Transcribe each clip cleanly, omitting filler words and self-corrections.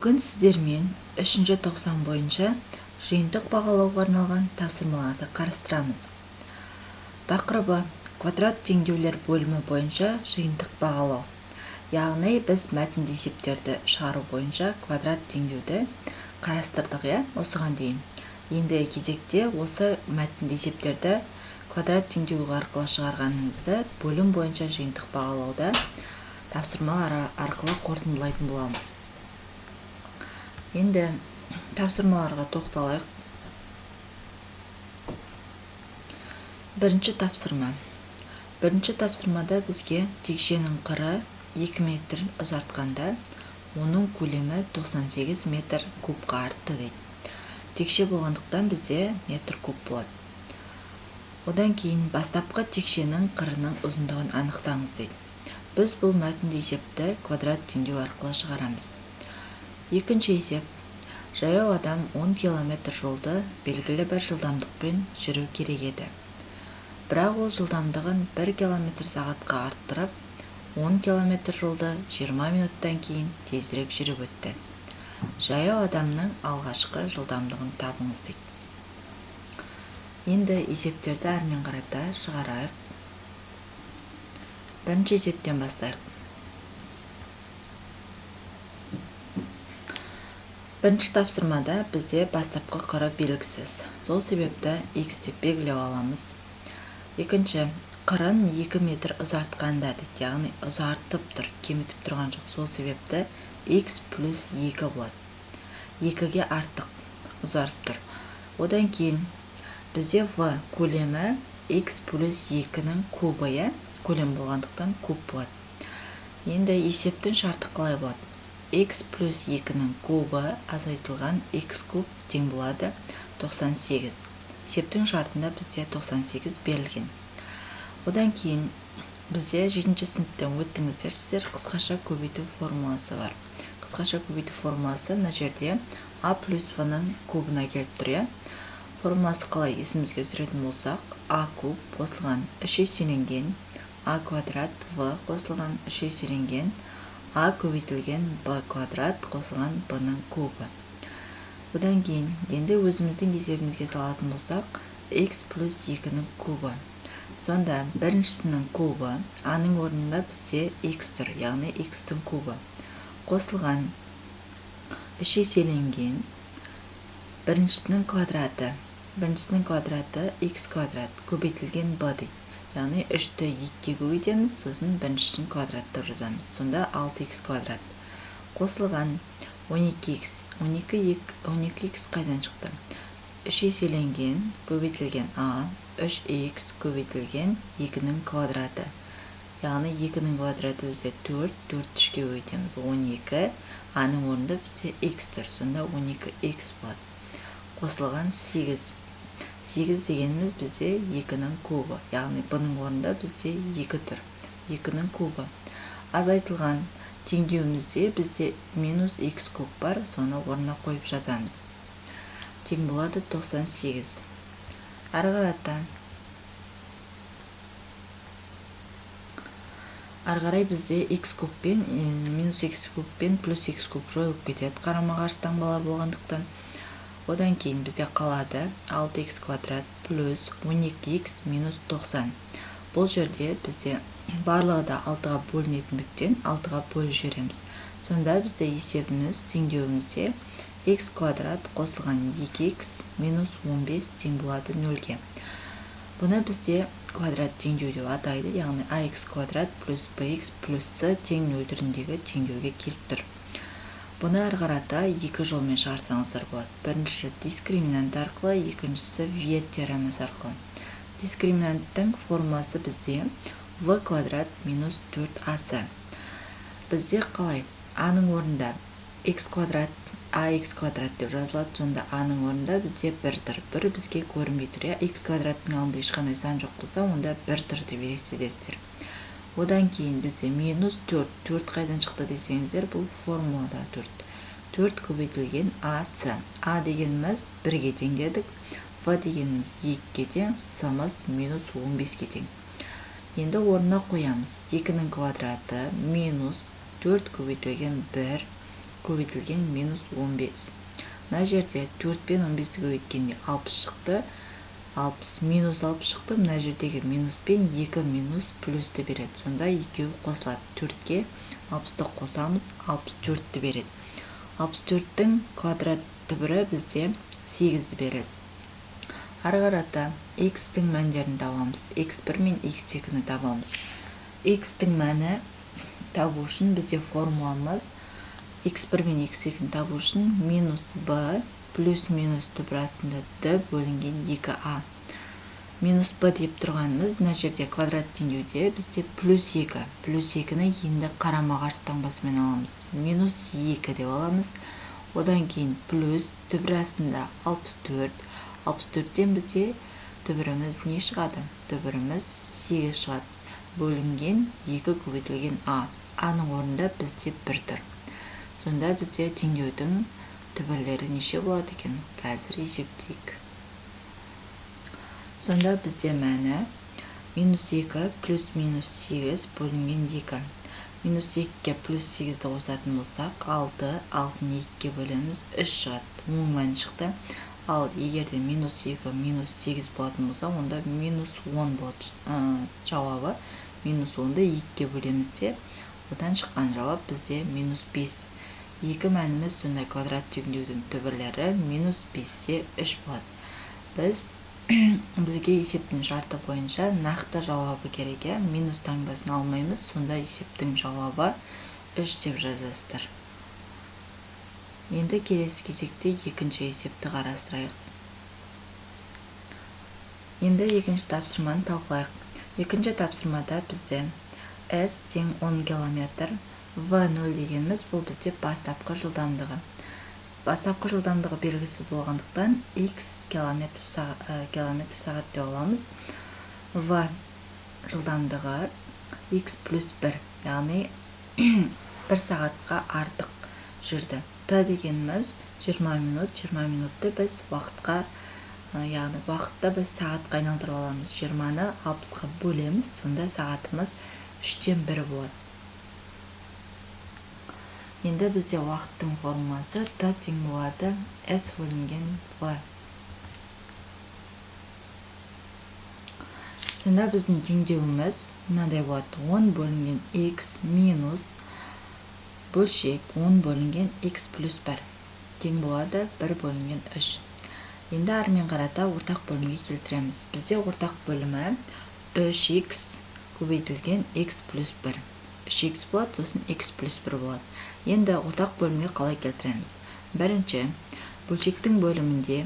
Бүгін сіздермен 3-ші тоқсан бойынша жиынтық бағалауға арналған тапсырмаларды қарастырамыз. Тақырыбы квадрат теңдеулер бөлімі бойынша жиынтық бағалау. Яғни біз мәтінді есептерді шығару бойынша квадрат теңдеуді қарастырдық, иә, осыған дейін. Енді кезекте осы мәтінді есептерді квадрат теңдеу арқылы шығарғанымызды бөлім бойынша жиынтық бағалауда тапсырмалар арқылы қорытындылайтын боламыз. Енді тапсырмаларға тоқталайық. Бірінші тапсырма. Бірінші тапсырмада бізге текшенің қыры 2 метр ұзартқанда, оның көлемі 98 метр кубқа артты дейді. Текше болғандықтан бізде метр куб болады. Одан кейін бастапқы текшенің қырының ұзындығын анықтаңыз дейді. Біз бұл мәтінді есепті квадрат теңдеу арқылы шығарамыз. Екінші есеп. Жаяу адам 10 километр жолды белгілі бір жылдамдықпен жүру керек еді. Бірақ ол жылдамдығын 1 километр сағатқа арттырып, 10 километр жолды 20 минуттан кейін тезірек жүріп өтті. Жаяу адамның алғашқы жылдамдығын табыңыз дейді. Енді есептерді әрмен қарата шығарайық. Бірінші есептен бастайық. Бірінші тапсырмада бізде бастапқы қыры белгісіз. Сол себепті x деп белгілеп аламыз. Екінші, қырын 2 метр ұзартқанда дейді, яғни ұзартып тұр, кемітіп тұрған жоқ. Сол себепті x плюс 2 болады. 2-ге артық ұзартып тұр. Одан кейін бізде v көлемі x плюс 2-нің кубы, иә? Көлем болғандықтан куб болады. Енді есептің шарты қалай болады? X плюс 2-нің кубы азайтылған x куб тең болады 98. Есептің шартында бізде 98 берілген. Одан кейін бізде 7-ші сыныптан өттіңіздер, сіздер қысқаша көбейту формуласы бар. Қысқаша көбейту формуласы мына жерде а плюс в-ның кубына келіп тұр, иә? Формуласы қалай есімізге түсіретін болсақ, а куб қосылған 3 еселенген а квадрат в қосылған 3 еселенген а көбейтілген б квадрат қосылған б-ның кубы. Одан кейін енді өзіміздің есебімізге салатын болсақ, x плюс 2-нің кубы. Сонда біріншісінің кубы, а-ның орнында бізде x тұр, яғни x-тің кубы. Қосылған 3 еселенген біріншісінің квадраты. Біріншісінің квадраты x квадрат көбейтілген b дейді. Яғни 3-ті 2-ге көбейтеміз, сосын біріншісін квадраттап жазамыз. Сонда 6x квадрат. Қосылған 12x. 12x қайдан шықты? 3 еселенген көбейтілген а, 3x көбейтілген 2-нің квадраты. Яғни 2-нің квадраты бізде 4, 4 3-ге көбейтеміз 12, а-ның орнында бізде x тұр. Сонда 12x болады. Қосылған 8. 8 дегеніміз бізде 2-нің кубы, яғни бұның орнында бізде 2 тұр. 2-нің кубы. Азайтылған теңдеуімізде бізде минус x куб бар, соны орнына қойып жазамыз. Тең болады 98. Ары қарай бізде x куб пен минус x куб пен плюс x куб жойылып кетеді, қарама-қарсы таңбалар болғандықтан. Одан кейін бізде қалады 6x квадрат плюс 12x минус 90. Бұл жерде бізде барлығы да 6-ға бөлінетіндіктен 6-ға бөліп жібереміз. Сонда бізде есебіміз теңдеуімізде x квадрат қосылған 2x минус 15 тең болады 0-ге. Бұны бізде квадрат теңдеу деп атайды, яғни ax квадрат плюс bx плюс c тең 0 түріндегі теңдеуге келіп тұр. Бұны әрі қарата екі жолмен шығарсаңыздар болады. Біріншісі дискриминант арқылы, екіншісі Виет теоремасы арқылы. Дискриминанттың формуласы бізде v квадрат минус 4ac. Бізде қалай? А-ның орнында x квадрат, ax квадрат деп жазылады. Сонда а-ның орнында бізде 1 тұр. 1 бізге көрінбей тұр, иә? X квадраттың алдында ешқандай сан жоқ болса, онда 1 тұр деп елестетесіздер. Одан кейін бізде минус 4. 4 қайдан шықты десеңіздер, бұл формулада 4. 4 көбейтілген АС. А дегеніміз 1-ге тең дедік. В дегеніміз 2-ге тең, С-мыз минус 15-ге тең. Енді орнына қоямыз. 2-нің квадраты минус 4 көбейтілген 1 көбейтілген минус 15. Мына жерде 4 пен 15-ті көбейткенде 60 шықты. 60 минус 60 шықты. Мына жердегі минуспен 2 минус плюсті береді. Сонда екеуі қосылады. 4-ке 60-ты қосамыз, 64-ті береді. 64-тің квадрат түбірі бізде 8-ді береді. Ары қарата x-тің мәндерін табамыз. x1 мен x2-ні табамыз. X-тің мәні табу үшін бізде формуламыз x1 мен x2-ні табу үшін минус b плюс минус түбір астында d бөлінген 2a. Минус b деп тұрғанымыз мына жерде квадрат теңдеуде бізде плюс 2. Плюс 2-ні енді қарама-қарсы таңбасымен аламыз. Минус 2 деп аламыз. Одан кейін плюс түбір астында 64. 64-тен бізде түбіріміз не шығады? Түбіріміз 8 шығады. Бөлінген 2 көбейтілген а. А-ның орнында бізде 1 тұр. Сонда бізде теңдеудің түбірлері неше болады екен? Қазір есептейік. Сонда бізде мәні минус 2 плюс минус 8 бөлінген 2. Минус 2-ге плюс 8-ді қосатын болсақ, 6, 6-ны 2-ге бөлеміз, 3 шығады. Оң мәні шықты. Ал егер де минус 2 минус 8 болатын болса, онда минус 10 болады жауабы. Минус 10-ды 2-ге бөлеміз де, одан шыққан жауап бізде минус 5. Екі мәніміз сонда квадрат теңдеудің түбірлері минус 5-те 3 болады. Бізге есептің шарты бойынша нақты жауабы керек, иә? Минус таңбасын алмаймыз, сонда есептің жауабы 3 деп жазасыздар. Енді келесі кезекте екінші есепті қарастырайық. Енді екінші тапсырманы талқылайық. Екінші тапсырмада бізде S тең 10 километр, V0 дегеніміз бұл бізде бастапқы жылдамдығы. Бастапқы жылдамдығы белгісіз болғандықтан x километр сағат деп аламыз. V жылдамдығы x плюс 1, яғни 1 сағатқа артық жүрді. Т дегеніміз 20 минут, 20 минутты біз уақытқа, яғни уақытты біз сағатқа айналдырып аламыз. 20-ны 60-қа бөлеміз, сонда сағатымыз 3-тен 1 болады. Енді бізде уақыттың формуласы Т тең болады S бөлінген V. Сонда біздің теңдеуіміз мынадай болады. 10 бөлінген x минус бөлшек 10 бөлінген x плюс 1 тең болады 1 бөлінген 3. Енді арымен қарата ортақ бөлімге келтіреміз. Бізде ортақ бөлімі 3x көбейтілген x плюс 1. 3x болады, сосын x плюс 1 болады. Енді ортақ бөлімге қалай келтіреміз? Бірінші, бөлшектің бөлімінде,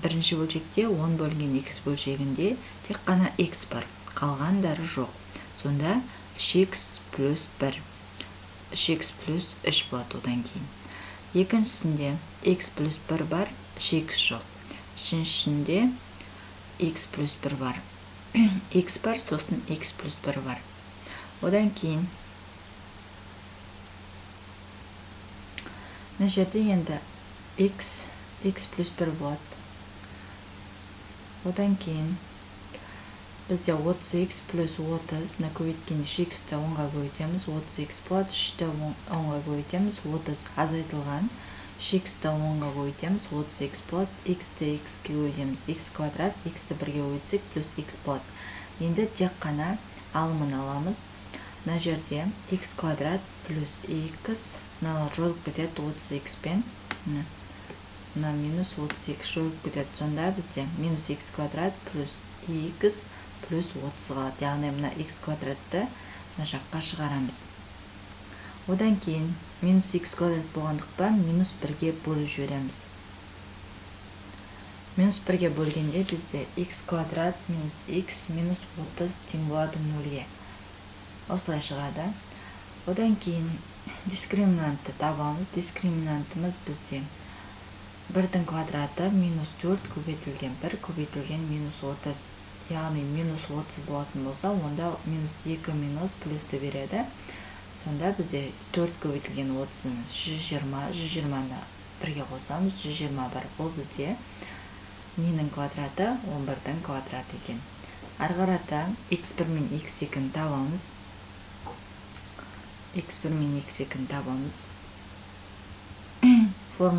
бірінші бөлшекте 10 бөлінген x бөлшегінде тек қана x бар, қалғандары жоқ. Сонда 3x плюс 1, 3x плюс 3 болады одан кейін. Екіншісінде x плюс 1 бар, 3x жоқ. Үшіншісінде x плюс 1 бар. X бар, сосын x плюс 1 бар. Одан кейін мына жерде енді x, x плюс 1 болады. Одан кейін бізде 30x плюс 30, мына көбейткенде 3x-ті 10-ға көбейтеміз, 30x болады, 3-ті 10-ға көбейтеміз, 30 азайтылған, 3x-ті 10-ға көбейтеміз, 30x болады, x-ті x-ке көбейтеміз, x квадрат, x-ті 1-ге көбейтсек, плюс x болады. Енді тек қана алымын аламыз. Мына жерде x квадрат плюс x, мыналар жойылып кетеді 30x пен, мына минус 30x жойылып кетеді. Сонда бізде минус x квадрат плюс x плюс 30 қалады. Яғни мына x квадратты мына жаққа шығарамыз. Одан кейін минус x квадрат болғандықтан минус 1-ге бөліп жібереміз. Минус 1-ге бөлгенде бізде x квадрат минус x минус 30 тең болады 0-ге. Осылай шығады. Одан кейін дискриминантты табамыз. Дискриминантымыз бізде 1-дің квадраты минус 4 көбейтілген 1 көбейтілген минус 30. Яғни минус 30 болатын болса, онда минус 2 минус плюсті береді. Сонда бізде 4 көбейтілген 30-ымыз 120, 120-ны 1-ге қосамыз, 121. Бұл бізде ненің квадраты? 11-дің квадраты екен. Ары қарата x1 мен x2-ні табамыз. x1 мен x2-ні табамыз.